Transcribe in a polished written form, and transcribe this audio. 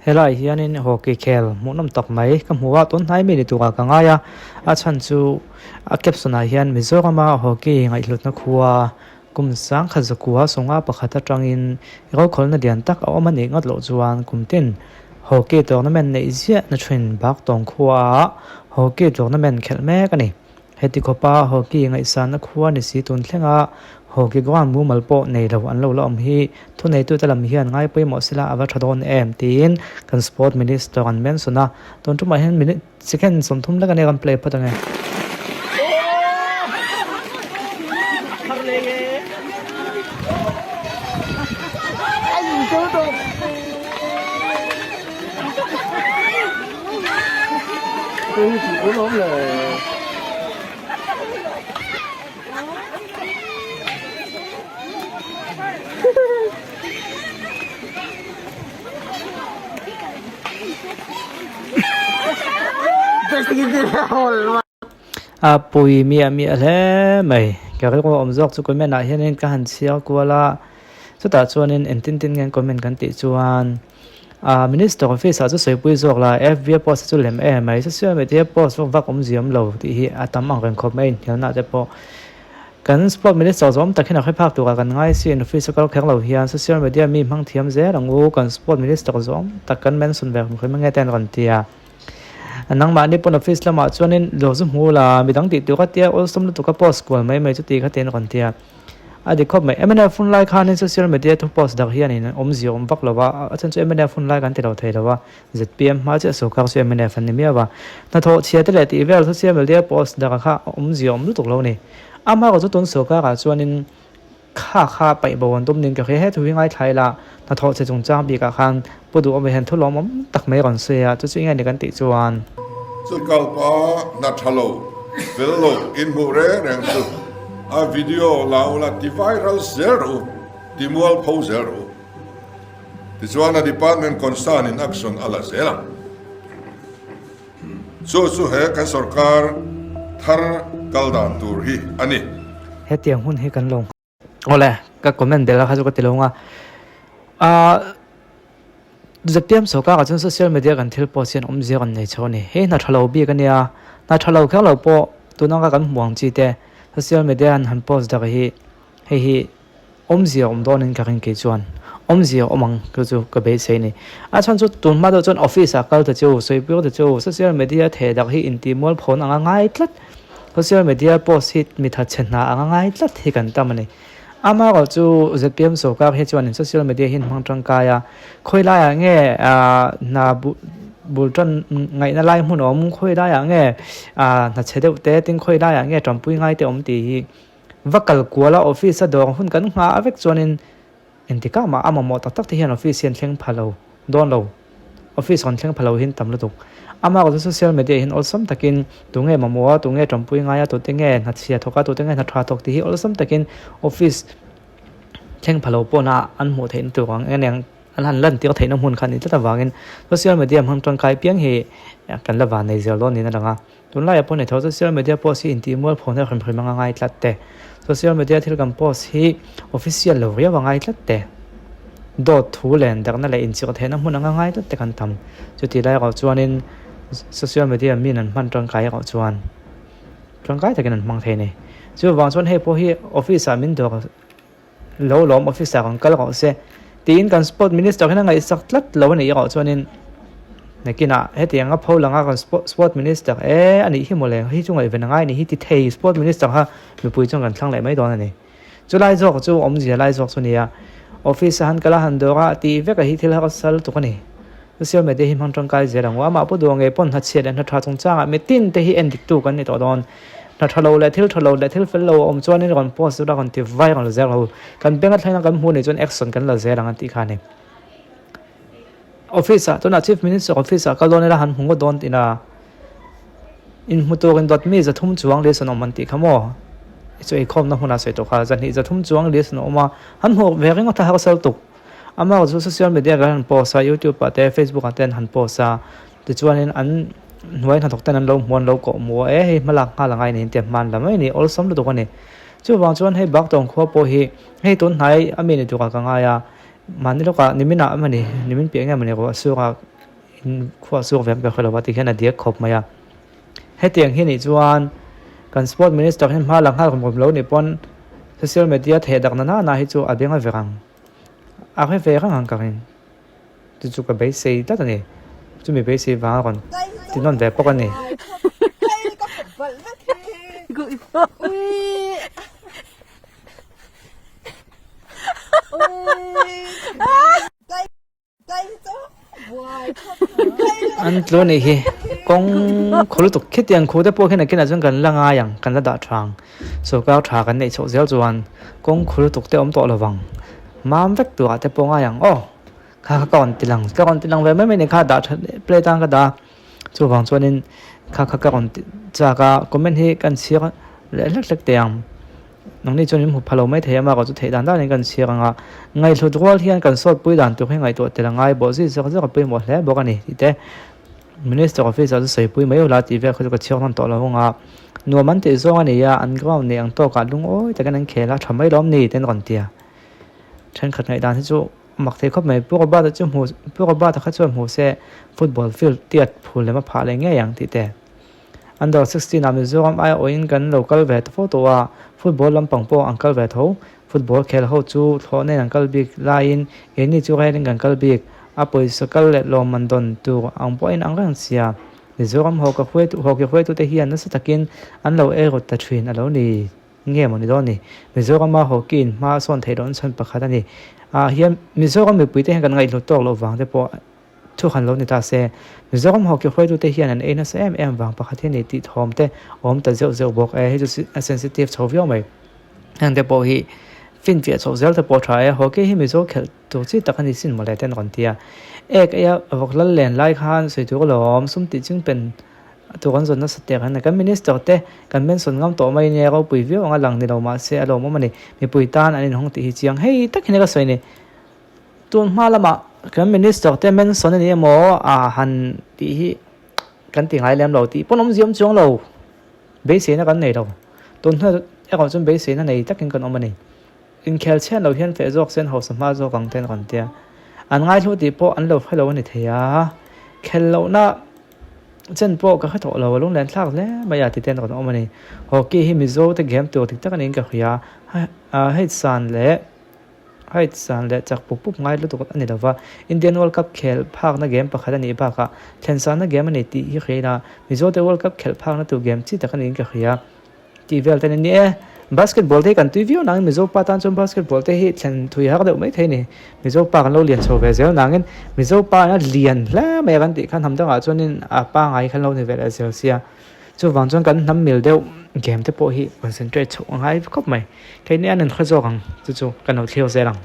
Helaiah hianin hockey khel hmuhnawm tak mai ka hmu a, tun hnai mi ni turah ka ngai a, a chhan chu a caption ah hian Mizorama hockey ngaihhlutna khua kum sangkhat zakua sawnga pakhat atangin rokhawlna lian tak a awm a nih ngawt loh chuan kum tin hockey tournament neih ziah na thin Baktawng khuaah hockey tournament khelh mek a ni. Heti khawpa hockey ngaihsanna khua ni si tun thlenga hockey ground mumal pawh nei lo an lo la awm hi thuneitute lam hian ngai pawimawh sela a va tha dawn em tiin kan sport minister an mention a, tun tumah hian minute second 30 lek ania kan play phawt ange. A pui miah miah hle mai ka rilru awm zawk chu comment ah hianin ka han chhiar kual a chutah chuanin engtin tin nge comment kan tih chuan. Ahh Minister office ah chu sawipui zawk la FB a post chu lem em mai social media post vak vak awm ziam lo tih hi a tam ang reng khawp mai inhnialna te pawh kan sport minister zawm tak hian a hre phak turah kan ngai sin office a kal kher lo hian social media mi hmang thiam zel ang u kan sport minister zawm tak kan mention ve hrim ange te an rawn ti a nangmahni pawn office lamah chuanin lo zu hmu la midang tih tur a tia awlsam lutuk a post kual mai mai chu ti kha te an rawn ti a. A dik khawp mai. Mnf hun lai khanin social media thu post dak hianin awmzia awm vak lo va, a chhan chu mnf hun lai kan ti lo thei lo va, zpm hma chiah sawrkar chu mnf an ni miau va. Hnathawh chhia te leh tih vel social media post dak kha awmzia awm lutuk lo a ni. Amaherawh chu tun sawrkarah chuanin kha kha paih bo an tum nin ka hria he thu hi ngaithla ila hnathawh chhe chungchang bikah khan Pu Duhawm hian thu lawmawm tak mai rawn sawi a, chu chu enge ni kan tih chuan. Chu kalpa hna tha lo, fel lo inhmuh reng reng chu a video la ula ti viral zel rawh u, ti mual pho zel rawh u. Tichuan a department concern in action a la zel ang. Chu chu he kan sorkar thar kal dan tur hi a ni. Hetiang hun hi kan lo Awle, ka comment belh a kha chu ka ti lo nga. Ahh ZPM sawrkar ah chuan social media kan thil post hian awmzia kan nei chho a ni. Hei hna tha lo bik a nia, hna tha lo kher lo pawh tun anga kan hmuh ang chi te social media an han post dak hi hei hi awmzia awm dawnin ka ring kei chuan awmzia awm ang chu chu ka beisei a ni. A chhan chu tun hma deuh chuan office ah kal ta chu sawi pur ta chu social media theh dak hi intih mualphawn anga ngai tlat. Social media post hi mi thatchhe hna anga ngai tlat hi kan tam a ni. Amaherawh chu zpm sawrkar hi chuanin social media hi an hmang tangkai a, khawi laiah nge hna bul tan ngaihna lai hmun a awm, khawi laiah nge hna chhe deuh te tin khawi laiah nge tanpui ngai te awm tih hi va kal kual a office a dawr hun kan nghah vek chuanin Engtikah mah a mamawh tak tak te hian office hian thleng pha lo dawn lo. Office rawn thleng pha lo hian tam lutuk. Amah erawh chu social media hian awlsam takin tunge mamawh a, tunge tanpui ngai a, tute nge hna chhia thawk a, tute nge hna tha thawk tih hi awlsam takin office thleng pha lo pawhna an hmuh theihna tur ang eng eng an han lan tir theihna hmun kha a nih tlat avangin social media hmang tangkai piang hi kan la van nei zel dawn niin a lang a. Tunlaiah pawh ni tho social media post hi intih mual phawhna hrim hrim anga ngai tlat te, social media thil kan post hi official lo riau a ngai tlat te, dawt thu len darhna leh inchirh theihna hmun anga ngai tlat te kan tam. Chutih lai erawh chuanin social media min an hman tangkai erawh chuan tangkai takin an hmang thei a ni. Chuvang chuan hei pawh hi office ah min dawr lo lawm office ah kan kal rawh se tiin kan sport minister hian a ngaihsak tlat lo a nih erawh chuanin nakinah hetiang a pho langa kan sport minister e a nih hi mawle hei chu ngaihven a ngai a nih hi ti thei sport minister kha mipui chuan kan thlang leh mai dawn a ni chulai zawk chu awmzia lai zawk chu a ni a office a han kal a han dawr a tih vek a hi thil harsa lutuk a ni social media hi hmang tangkai zel ang u amah pawh duh ngei pawn hna chhiat leh hna tha chungchangah mitin te hi en dik tu kan ni tawh dawn. Hna tha lo leh thil tha lo leh thil fel lo a awm chuanin rawn post tura rawn ti viral zel ho. Kan bank a thleng a kan hmuh nih chuan action kan la zel ang an tih kha a ni. Office ah tunah Chief Minister office ah kal dawn ila han hmu ngawt dawn tina inhmu turin dawt mi 300 chuang list an awm an tih kha maw? Chu eikhawmna hmunah sawi tawh kha 200 300 chuang list an awm a, han hmuh ve ringawt a harsal tuk. Amaherawhchu chu social media kan han post a, youtube ah te facebook ah te an han post a, tichuanin an hnuai hnathawk ten an lo hmu an lo kawh hmu a, e hei hmalak nghal angai niin tia hman la mai a ni, awlsam lutuk a ni. Chuvang chuan hei Baktawng khua pawh hi hei tun hnai a mi ni turah ka ngai a, mahni lawkah niminah emaw ni, nimin piah nge mawni ruah surah. in khuah chhuak ve ang ka hre lo va tikhian a diak khawp mai a. Hetiang hi nih chuan kan sport minister hian hma la nghal rum rum lo nih pawn social media theh dak na na hi chu a beng a ver ang a hre ve reng ang ka ring. Chu chu ka beisei tlat a ni. Chumi beisei vang a rawn ti nawn ve bawk a ni. An tlu anih hi kawng khaw lutuk khitiang khu te pawh khian nakinah chuan kan la ngai ang kan la dah tha ang sawrkar tha kan neih chhoh zel chuan kawng khaw lutuk te awm tawh lo vang mam vek turah te pawh ngai ang aw kha kha ka rawn ti lang ka rawn ti lang ve mai mai ni kha dah that plate a ka dah a chuvang chuanin kha kha ka rawn ti chak a comment hi kan chhiar leh hlek hlek teh ang. Nangni chuan min hmu pha lo mai thei a, mah erawh chu theih dan danin kan chhiar ang a, ngaihhlut rual hian kan sawtpui dan tur hi ngaihtuah tel a ngai bawh zui zawk zawk a pawimawh hle bawk a ni tih te Minister office ah chu sawipui mai ula tih vel kha chu ka chhiar hman tawh lo ang a, nuam an tih zawng a ni a, an ground nei ang tawkah lungawi takin an khel a, tha mai lawm ni ten rawn ti a, thenkhat ngaihdan hi chu a mak thei khawp mai, Pu Robert-a chu hmu Pu Robert-a kha chuan hmu se football field tiat phul lem a phah leh ngei ang tih te. Under 16 ah Mizoram aia awhin kan lo kal ve ta fo tawh a, football lampang pawh an kal ve tho. Football khel ho chu thlawh nen an kal bik laiin keini chu rel in kan kal bik. A pawisa kal leh lawmman dawn tur ang pawhin ang reng sia. Mizoram haw ka hruaitu haw ke hruaitute hian nasa takin an lo ei rawt ta thin a lo ni nge maw ni dawn ni. Mizorama hockey in hma a sawn theih lohna chhan pakhat a ni. Ah hian Mizoram mipuite hian kan ngaihhlut tawk loh vang te pawh Thu han lo ni ta se, Mizoram hockey hruaitute hian an ei nasa em em vang pakhat hi a ni tih thawm te awm ta zeuh zeuh bawk e, hei chu a sensitive chho viau mai. Heng te pawh hi finfiah chhoh zel te pawh tha e, hockey hi Mizo khelh tur chi tak a ni sin mawle te an rawn ti a. Ek eia vawk lal len lai khan sawi tur lo awm, sum tih ching pen tur an zawn nasa tek a ni. Kan minister te kan mention ngam tawh mai nia ropui viau anga lang ni lo mahse a lawmawm a ni, mipui tan an inhawng tih hi chiang hei tak hian ka sawi ni. Tun hma lamah kan minister te mention a ni emaw ah han tih hi kan ti ngai lem lo tih pawn awmzia awm chuang lo beiseina kan nei lo tun hnuah erawh chuan beiseina nei takin kan awm a ni inkhel chhiat loh hian feh zawk sen hausa hma zawk ang ten rawn tia an ngaihlu tih pawh an lo hre lo a ni thei a khel lohna chen pawh ka hre tawh lo a lunglen thlak hle mai a ti ten rawn awm a ni hockey hi Mizo te game tur dik tak a niin ka hria a hei san leh. Height san leh chak pup pup ngai lutuk a ni lova, Indian World Cup khelh phakna game pakhat a nih bakah thlen sanna game a ni tih hi hria ila, Mizote World Cup khelh phakna tur game chi tak a niin ka hria tih vel te a ni e. Basketball te hi kan tui viau nangin Mizo pa tan chuan basketball te hi thlen thui har deuh mai thei a ni. Mizo pa kan lo lian chho ve zel nangin Mizo pa a lian hle mai a kan tih khan hnam dangah chuanin a pangai khan lo ni ve leh zel sia. Chuvang chuan kan hnam mil deuh game te pawh hi concentrate chhoh a ngai khawp mai. Keini an inhre zawk ang chu chu kan lo thlir zel ang.